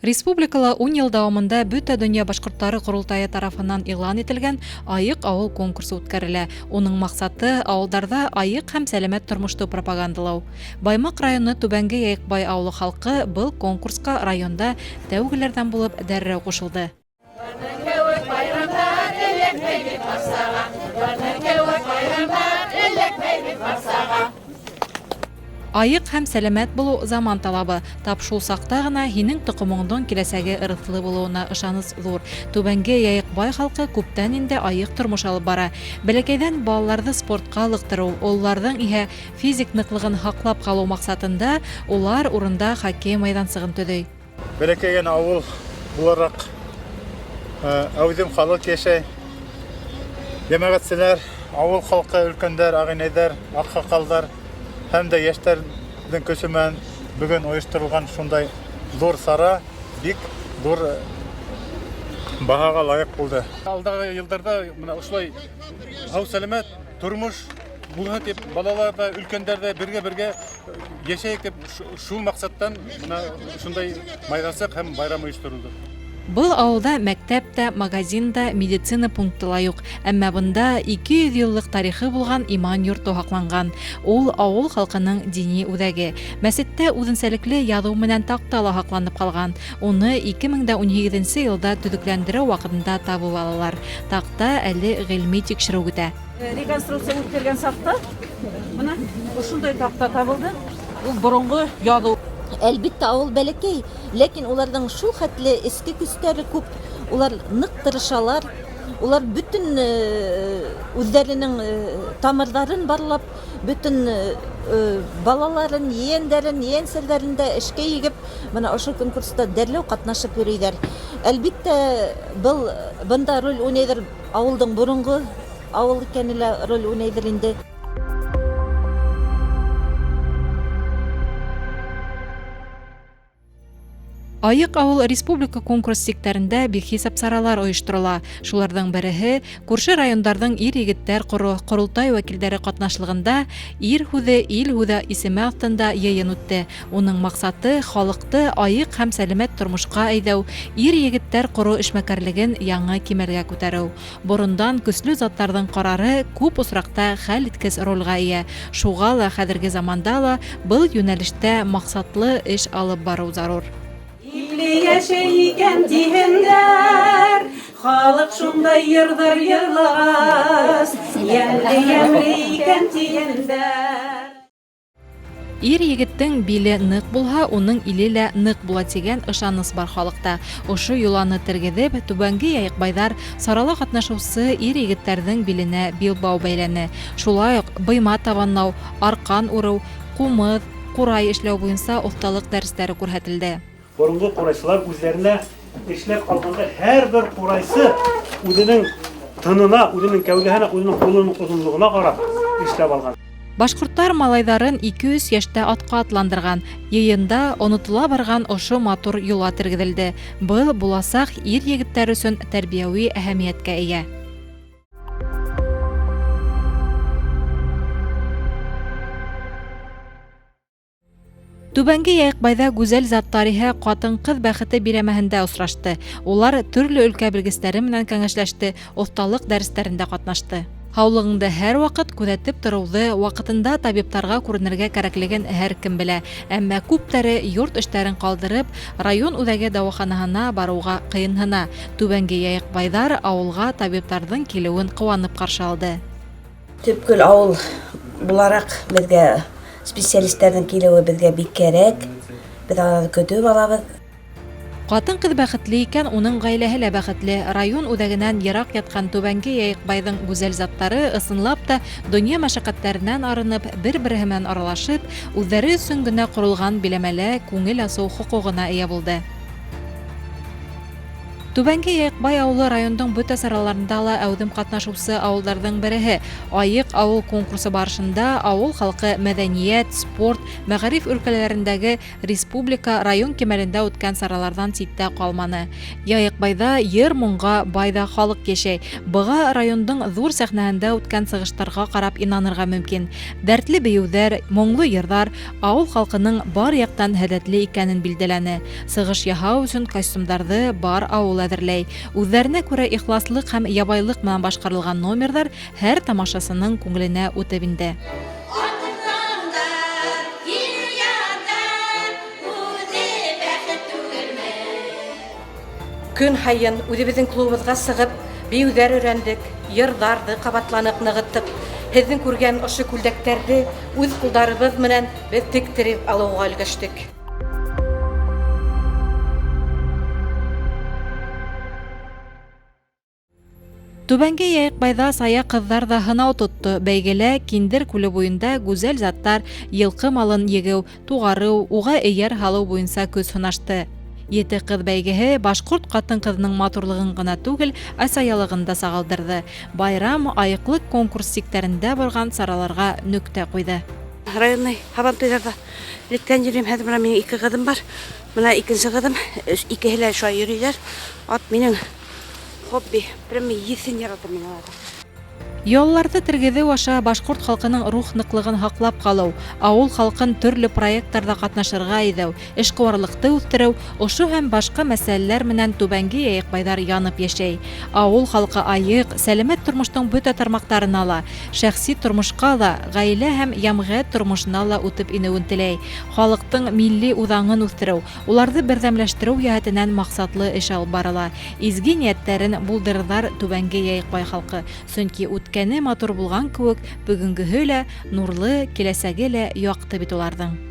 Республикала ун йыл дауамында Бөтә дөнья башҡорттары ҡоролтайы тарафынан иғлан ителгән Айыҡ ауыл конкурсы үткәрелә. Уның маҡсаты, ауылдарҙа айыҡ һәм сәләмәт тормошто пропагандалау. Баймаҡ районы Түбәнге Яйыҡбай ауылы халҡы был конкурсҡа районда тәүгеләрҙән булып дәррәү ҡушылды. Айыҡ һәм сәләмәт булыу заман талабы. Тап шул саҡта ғына һинең тоҡомоңдоң киләсәге ырыҫлы булыуына ышаныс ҙур. Түбәнге Яйыҡбай халҡы күптән инде айыҡ тормош алып бара. Бәләкәйҙән балаларҙы спортҡа ылыҡтырыу, ололарҙың иһә физик ныҡлығын һаҡлап ҡалыу маҡсатында улар урында хоккей майҙансығын төҙөй. Бәләкәй генә ауыл булараҡ әүҙем халыҡ йәшәй. Йәмәғәтселәр, ауыл халҡы, өлкәндәр, ағинәйҙәр, аҡһаҡалдар һәм дә йәштәрҙең көсө менән бөгөн ойошторолған шундай ҙур сара бик ҙур баһаға лайыҡ булды. Алдағы йылдарҙа мына ошолай һау-сәләмәт тормош булһын тип, балалар ҙа, өлкәндәр ҙә бергә-бергә Йәшәйек дип шул маҡсаттан мына шундай майҙансыҡ һәм байрам ойошторолдо. Был авылда мәктәп тә, магазин да, медицина пункты ла юҡ. Әмма бында 200 еллык тарихы булган иман йорты һакланган. Ул авыл халкының дини үзәге. Мәсеттә үзенчәлекле язу менән такта ла һакланып калган. Уны 2018 нче елда төзекләндерү вакытында табып алалар. Такта әле гыйльми тикшерү көтә. Реконструкция үткәргән сакта менә шушындай такта табылды. Ул борынгы язу. Әлбиттә, авыл бәләкәй, ләкин уларның шул хәтле эчке көчләре күп, улар нык тырышалар. Улар бөтен үзләренең тамырларын барлап, бөтен балаларын, ейәндәрен, ейәнсәләрен дә эшкә егеп, менә ошо конкурста дәрләү катнашып йөриләр. Әлбиттә, был бында роль уйнайҙыр Ауылдың боронғо ауыл икәне лә роль уйнайҙыр инде. Айыҡ авыл республика конкурс сиктәрендә бихисап саралар оештырыла. Шуларҙың береһе, күрше райондарҙың ир-егеттәр ҡоро, ҡоролтай вәкилдәре ҡатнашлығында Ир һүҙе, ил һүҙе исеме аҫтында йыйын үтте. Уның маҡсаты, халыҡты айыҡ һәм сәләмәт тормошҡа әйҙәү, ир-егеттәр ҡороу эшмәкәрлеген яңы кимәлгә күтәреү. Борондан көслө затларҙың ҡарары күп осраҡта хәл иткес рольгә эйә. Шуға ла хәҙерге заманда ла был йүнәлештә маҡсатлы эш алып барыу зарур. Ипле яшәй икән тиһеннәр, Халык шундай йырҙар йырлағас, Йәмле-йәмле икән тиһеннәр. Ир-егеттең биле ныҡ булһа, уның иле лә ныҡ була тигән ышаныс бар халыҡта. Ошо йоланы тергеҙеп, Түбәнге Яйыҡбайҙар сарала ҡатнашыусы ир-егеттәрҙең биленә билбау бәйләне. Шулай уҡ быйма табанлау, арҡан үрү, ҡумыҙ, ҡурай эшләү буйынса оҫталыҡ дәрестәре күрһәтелде. Борынғы ҡурайсылар үзләренә эшләп алғанда һәрбер ҡурайсы үзенең тынына, үзенең кәүҙәһенә, үзенең ҡулының оҙонлоғона ҡарап эшләп алған. Башҡорттар малайҙарын ике-өс йәштә атҡа атландырған. Йыйында онотола барған ошо матур йола тергеҙелде. Был буласаҡ ир-егеттәр өсөн тәрбиәүи әһәмиәткә эйә. Түбәнге Яйыҡбайҙа гүзәл заттар иһә Ҡатын-ҡыҙ бәхете биләмәһендә осрашты. Улар төрлө өлкә белгестәре менән кәңәшләште, оҫталыҡ дәрестәрендә ҡатнашты. Һаулығыңды һәрваҡыт күҙәтеп тороуҙы, ваҡытында табибтарға күренергә кәрәклеген һәркем белә. Әмма күптәре йорт эштәрен ҡалдырып, район үҙәге дауаханаһына барыуға ҡыйынһына. Түбәнге Яйыҡбайҙар ауылға табибтарҙың килеүен ҡыуанып ҡаршы алды. Төпкөл ауыл булараҡ беҙгә специалисттарҙың килеүе беҙгә бик кәрәк. Беҙ аларҙы көтөп алабыҙ. Ҡатын-ҡыҙ бәхетле икән, уның ғаиләһе лә бәхетле. Район үҙәгенән ерак ятҡан Түбәнге Яйыҡбайҙың гүзәл заттары ысынлап та донъя мәшәҡәттәренән арынып, бер-береһе менән аралашып, үҙҙәре өсөн генә ҡоролған биләмәлә күңел асыу хоҡуғына эйә булды. Түбәнге Яйыҡбай ауылы райондың бөтә сараларында ла әүҙем ҡатнашыусы ауылдарҙың береһе. Айыҡ ауыл конкурсы барышында ауыл халҡы мәҙәниәт, спорт, мәғариф өлкәләрендәге республика, район кимәлендә үткән сараларҙан ситтә ҡалманы. Яйыҡбайҙа йыр-моңға бай ҙа халыҡ йәшәй. Быға райондың ҙур сәхнәһендә үткән сығыштарға ҡарап инанырға мөмкин. Дәртле бейеүҙәр, моңло йырҙар ауыл халҡының бар яҡтан һәләтле икәнен билдәләне. Сығыш яһау өсөн костюмдарҙы бар ауыл әҙерләй. Үҙҙәренә күрә ихласлыҡ һәм ябайлыҡ менән башҡарылған номерҙар һәр тамашасының күңеленә үтеп инде. Көн һайын үҙебеҙҙең клубыбыҙға сығып, бейеүҙәр өйрәндек, йырҙарҙы ҡабатланыҡ, нығыттыҡ. Һеҙҙең күргән ошо күлдәктәрҙе үҙ ҡулдарыбыҙ менән беҙ тектереп алыуға өлгәштек. Түбәнге Яйыҡбайҙа сая ҡыҙҙар ҙа һынау тотто. Бәйгелә Киндер күле буйында гүзәл заттар йылҡы малын егеү, туғарыу, уға эйәр һалыу буйынса көс һынашты. Ете ҡыҙ бәйгеһе башҡорт ҡатын-ҡыҙының матурлығын ғына түгел, ә саялығын да сағылдырҙы. Байрам айыҡлыҡ конкурс сиктәрендә барған сараларға нөктә ҡуйҙы. Районный һабантуйҙарҙа электән йөрөйөм. Хәҙер бына минең ике ҡыҙым бар. Бына икенсе ҡыҙым, икеһе лә шулай йөрөйҙәр. Ат минең хобби, прямо еҫен яратам мин уларҙы. Ялларҙы тергеҙеү аша башҡорт халҡының рух ныҡлығын һаҡлап ҡалыу, ауыл халҡын төрлө проекттарҙа ҡатнашырға әйҙәү, эшҡыуарлыҡты үҫтереү, ошо һәм башҡа мәсьәләләр менән түбәнге Яйыҡбайҙар янып йәшәй. Ауыл халҡы айыҡ, сәләмәт тормоштоң бөтә тармаҡтарына ла, шәхси тормошҡа ла, ғаилә һәм йәмғиәт тормошона ла үтеп инеүен теләй. Халыҡтың милли үҙаңын үҫтереү, уларҙы берҙәмләштереү йәһәтенән маҡсатлы эш алып барыла. Изге ниәттәрен булдырырҙар түбәнге Яйыҡбай халҡы, сөнки үткәне матур булған кеүек, бөгөнгөһө лә нурлы, киләсәге лә яҡты бит уларҙың.